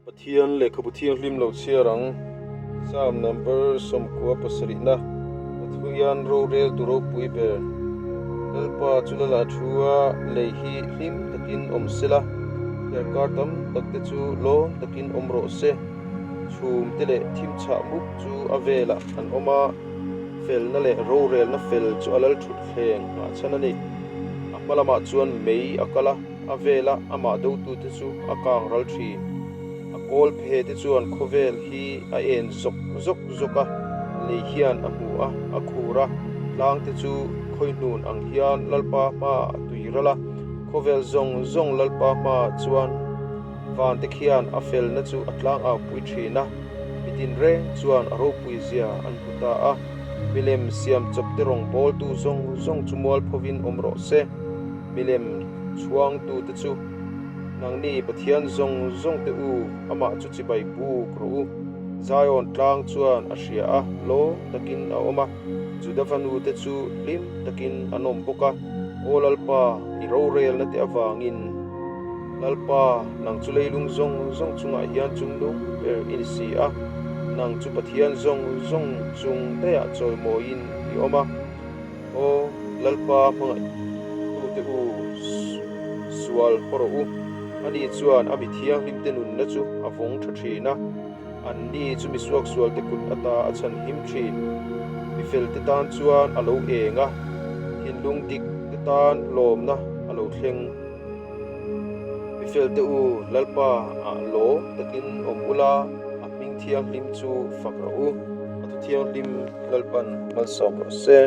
Pathian lehkhabu thianghlim lo chhiar ang. Psalm number 97 na Pathian rorel tu ropui ber. Lalpa chu lala thu a lei hi hlim takin awm sela, thliarkar tam tak te chu lawm takin awm rawh se. Chhum te leh thim chhah mup chu a velah an awm a, felna leh rorelna fel chu a lal thut thleng nghahchhan a ni. A hma lamah chuan mei a kal a. A vela amah dotute chu a kang ral thin. A kawl phe te chuan khawvel hi a en zawk zawk zawk a, lei hian a hmu a, a khur a, tlang te chu khawihnun ang hian Lalpa hmaah a tui ral a, khawvel zawng zawng Lalpa hmaah chuan van te khian a felna chu a tlang au pui thin a, mitin reng chuan a ropui zia an hmu ta a, milem siam chawp te rawngbawltu zawng zawng chu mualphovin awm rawh se. Milem chhuangtute chu, Nangni Pathian zawng zawngte u, amah chu chibai buk rawh u. Zion tlang chuan a hria a, lawm takin a awm a, Juda fanute chu hlim takin an awm bawk a. Aw Lalpa, i rorelna te avangin, Lalpa, nang chu leilung zawng zawng chungah hian chungnung ber i ni si a, nang chu Pathian zawng zawng chung daiah chawimawiin i awm a. Aw Lalpa hmangaihtute u, sual haw rawh u. Ani chuan a mi thianghlimte nunna chu a vawng tha thin a, anni chu mi suaksualte kut ata a chhan him thin. Mi felte tan chuan a lo eng a, thinlung dikte tan lawmna a lo thleng. Mi felte u, Lalpa ah lawm takin awm ula, a hming thianghlim chu fak rawh u. A thu thianghlim Lalpan malsawm rawh se.